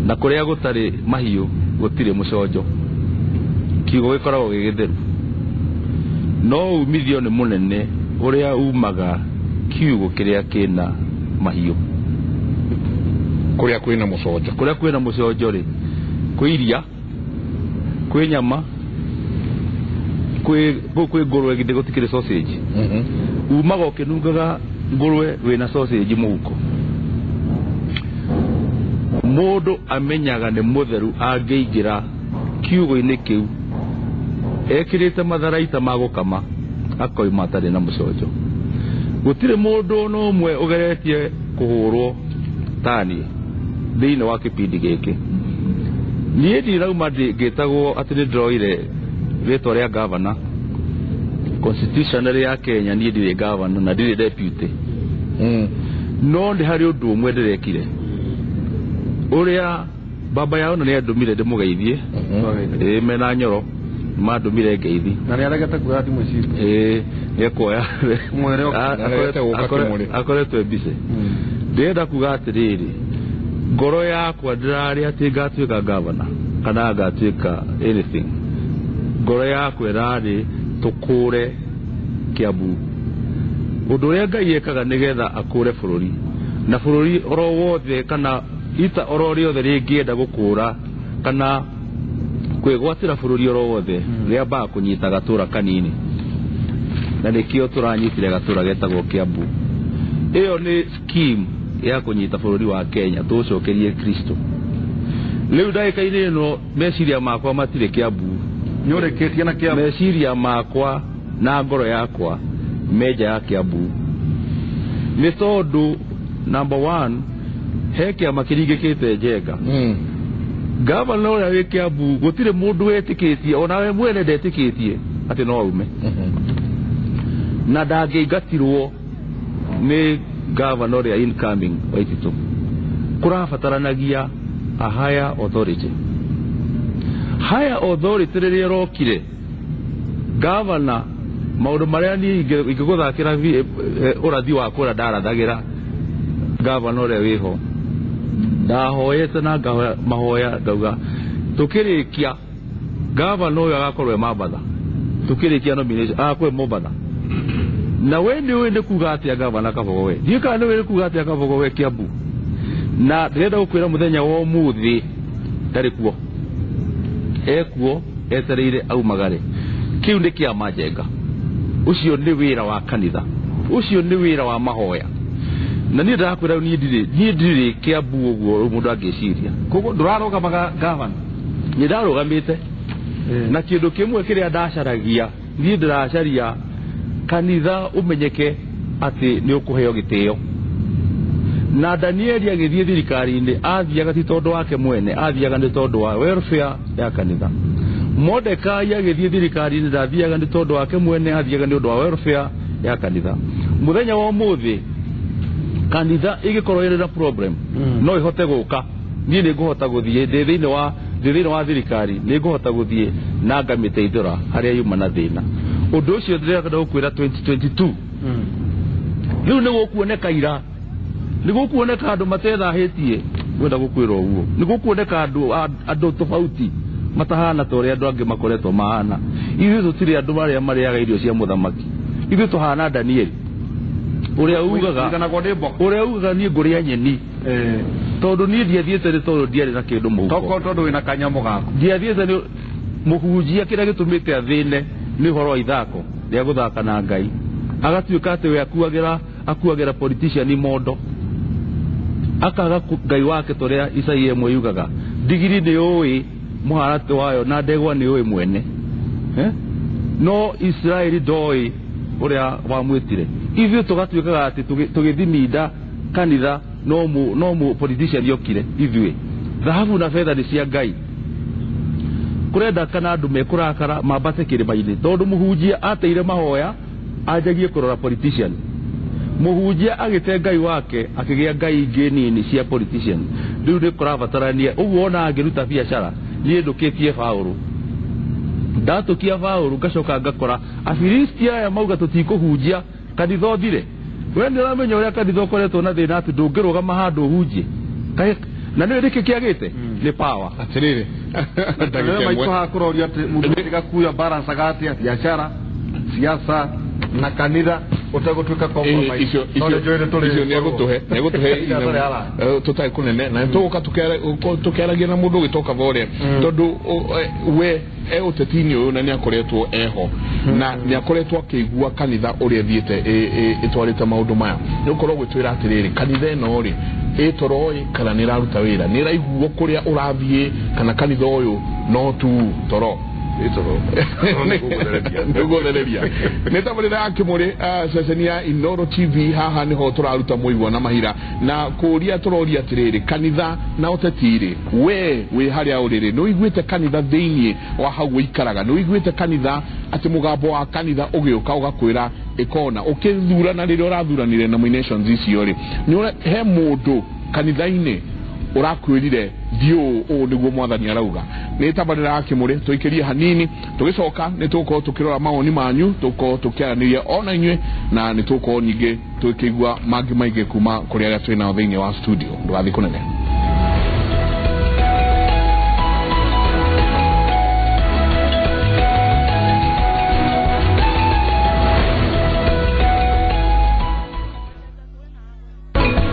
Na kũrĩa gũtarĩ mahiũ gũtirĩ mũconjo. Kiugo gĩkoragwo gĩ gĩtheru. No umithio nĩ mũnene ũrĩa umaga kiugo kĩrĩa kĩna mahiũ. Kũrĩa kwĩna mũconjo. Kũrĩa kwĩna mũconjo rĩ, kwĩ iria, kwĩ nyama, kwĩ kũu kwĩ ngũrwe githĩ gũtikĩrĩ sausage. Umaga ũkĩnungaga ngũrwe wĩna sausage mũhuko. Mũndũ amenyaga nĩ mũtheru angĩingĩra kiugo-inĩ kĩu ekĩrĩte matharaita ma gũkama akoima atarĩ na mũconjo. Gũtirĩ mũndũ ona ũmwe ũgeretie kũhũrwo taniĩ thĩinĩ wa kĩbindi gĩkĩ. Niĩ ndirauma ngĩtagwo atĩ nĩ ndĩroire rĩtwa rĩa gavana. Constitutionally ya Kenya niĩ ndirĩ gavana na ndirĩ deputy. No nĩ harĩ ũndũ ũmwe ndĩrekire ũrĩa baba yao nĩ andũmire ndĩmũgeithie. Ĩĩ mena Nyoro mandũmire ngeithi. Na nĩ aregete kuoya thimũ citũ. Ĩĩ nĩekuoya. Mwĩre oke. Aregete gũka kĩmũrĩ. Akoretwo e busy. Ndĩrenda kuga atĩrĩrĩ, ngoro yakwa ndĩrarĩ atĩ ngatuĩka gavana kana ngatuĩka anything. Ngoro yakwa ĩrarĩ tũkũre Kiambu. Ũndũ ũrĩa Ngai ekaga nĩgetha akũre bũrũri, na bũrũri oro wothe kana ita oro rĩothe rĩngĩenda gũkũra kana kwĩgwatĩra bũrũri oro wothe rĩambaga kũnyita gatũra kanini, na nĩkĩo tũranyitire gatũra getagwo Kiambu. Ĩyo nĩ scheme ya kũnyita bũrũri wa Kenya tũũcokerie Kristo. Rĩu ndagĩka-inĩ ĩno meciria makwa matirĩ Kiambu. Nĩ ũrĩkĩtie na Kiambu. Meciria makwa na ngoro yakwa menja ya Kiambu. Nĩ tondũ number one, he kĩama kĩringĩkĩte Njenga. Gavana ũrĩa wĩ Kiambu gũtirĩ mũndũ wetĩkĩtie, ona we mwene ndetĩkĩtie atĩ no aume. Na ndangĩingatirwo nĩ gavana ũrĩa incoming Waititu. Kũrabataranagia a higher authority. Higher authority rĩrĩa ĩrokire, gavana maũndũ marĩa niĩ ingĩgũthakĩra ũrathi wa kũrĩa ndarathagĩra gavana ũrĩa wĩho, ndahoyete na ngahoya mahoya ngauga tũkĩrĩkia gavana ũyũ agakorwo e Mambatha, tũkĩrĩkia nomination agakorwo e Mombatha. Na we nĩ ũĩ nĩ kuga atĩa gavana Kabogo we, ndiũĩ kana nĩ ũĩ nĩ kuga atĩa Kabogo we Kiambu. Na ndĩrenda gũkwĩra mũthenya wa ũmũthĩ ndarĩ kuo, ekuo etereire aumagare. Kĩu nĩ kĩama Njenga. Ũcio nĩ wĩra wa kanitha, ũcio nĩ wĩra wa mahoya. Na niĩ ndĩrakwĩra niĩ ndirĩ Kiambu ũguo mũndũ angĩciria. Koguo ndũrarũgamaga gavana? Nĩ ndarũgamĩte. Na kĩndũ kĩmwe kĩrĩa ndacaragia, niĩ ndĩracaria kanitha ũmenyeke atĩ nĩ ũkũheo gĩtĩo. Na Danieli agĩthiĩ thirikari-inĩ, athiaga ti tondũ wake mwene, athiaga nĩ tondũ wa welfare ya kanitha. Mordekai agĩthiĩ thirikari-inĩ, ndathiaga nĩ tondũ wake mwene, athiaga nĩ ũndũ wa welfare ya kanitha. Mũthenya wa ũmũthĩ kanitha ĩgĩkorwo ĩrĩ na problem, no ĩhote gũka. Niĩ nĩ ngũhota gũthiĩ ndĩ thĩinĩ wa thirikari, nĩ ngũhota gũthiĩ na ngamĩteithũra harĩa yuma na thĩna. Ũndũ ũcio ndĩrenda gũkwĩra 2022. Rĩu nĩ gũkuoneka ira, nĩ gũkuoneka andũ matethahĩtie, ngwenda gũkwĩra ũguo. Nĩ gũkuoneka andũ tofauti matahana ta ũrĩa andũ angĩ makoretwo mahana. Ithuĩ tũtirĩ andũ arĩa marĩaga irio cia mũthamaki. Ithuĩ tũhana Danieli ũrĩa ugaga, ũrĩa ugaga niĩ ngũrĩa nyeni. Tondũ niĩ ndiathiĩte nĩ tondũ ndiarĩ na kĩndũ mũhuko. Toko tondũ wĩna kanyamũ gaku. Ndiathiĩte nĩ mũhunjia kĩrĩa gĩtũmĩte athĩne nĩ ũhoro wa ithako rĩa gũthaka na Ngai. Agatuĩka atĩ we akuagĩra politician mondo. Akaga Ngai wake ta ũrĩa Isaia ĩmwe yugaga, ndigiri nĩ ũĩ mũharatĩ wayo na ndegwa nĩ ũĩ mwene. No Israeli ndoĩ ũrĩa wamwĩtire. Ithuĩ tũgatuĩkaga atĩ tũgĩthiminda kanitha no mũ politician yokire ithuĩ. Thahabu na betha nĩ cia Ngai. Kũrenda kana andũ mekũrakara mambate kĩrĩma-inĩ, tondũ mũhunjia ateire mahoya anjagie kũrora politician. Mũhunjia agĩte Ngai wake akĩgĩa Ngai ingĩ nini cia politician. Rĩu nĩ kũrabatarania ũguo ona angĩruta biacara niĩ ndũkĩtie Paũlũ. Ndatũkia Paũlũ ngacoka ngakora Afilisti aya mauga tũtikũhunjia kanitha ũthire. We nĩ ũramenya ũrĩa kanitha ũkoretwo na thĩna atĩ ndũngĩrũgama handũ ũhunjie. Na nĩ nĩkĩ kĩagĩte? Nĩ power. Atĩrĩrĩ, ndagĩka maitũ ĩmwe. Hakũroria atĩ mũndũ tigakuya balance agatĩa biacara, siasa na kanitha ũtegũtuĩka compromise. Icio No icio nĩ njũĩ nĩ tũrĩ- icio nĩ egũtũhe Ihinda tũrĩ ara. tũtarĩ kũnene na tũgũka tũkĩaragia na mũndũ ũgĩtoka vorĩa, tondũ we e ũteti-inĩ ũyũ na nĩ akoretwo eho na nĩ akoretwo akĩigua kanitha ũrĩa ĩthiĩte ĩtwarĩte maũndũ maya. Nĩ ũkorwo gwĩtwĩra atĩrĩrĩ, kanitha ĩno rĩ ĩtoro ĩ kana nĩ ĩraruta wĩra, nĩ ĩraiguo kũrĩa ũrathiĩ, kana kanitha ũyũ no tu toro? Nĩgũthereria. Nĩ tabarĩra ya Kĩmũrĩ, ceceni ya Inoro TV. Haha nĩho tũraruta mũigua na mahira na kũria tũroria atĩrĩrĩ, kanitha na ũteti rĩ, we wĩ harĩa ũrĩ rĩ, nĩ ũiguĩte kanitha thĩiniĩ wa hau ũikaraga? Nĩ ũiguĩte kanitha atĩ mũgambo wa kanitha ũgĩũka ũgakwĩra ĩkona ũkĩthurana, rĩrĩa ũrathuranire nominations icio rĩ, he mũndũ kanitha-inĩ ũrakwĩrire thiĩ ũũ, ũũ nĩguo mwathani arauga? Nĩ tabarĩra ya Kĩmũrĩ. Tũikĩrie hanini, tũgĩcoka nĩ tũgũkorwo tũkĩrora mawoni manyu, tũgũkorwo tũkĩaranĩria ona inyuĩ, na nĩ tũgũkorwo ningĩ tũkĩigua mangĩ maingĩ kuma kũrĩ arĩa twĩ nao thĩinĩ wa studio. Ndũgathiĩ kũnene.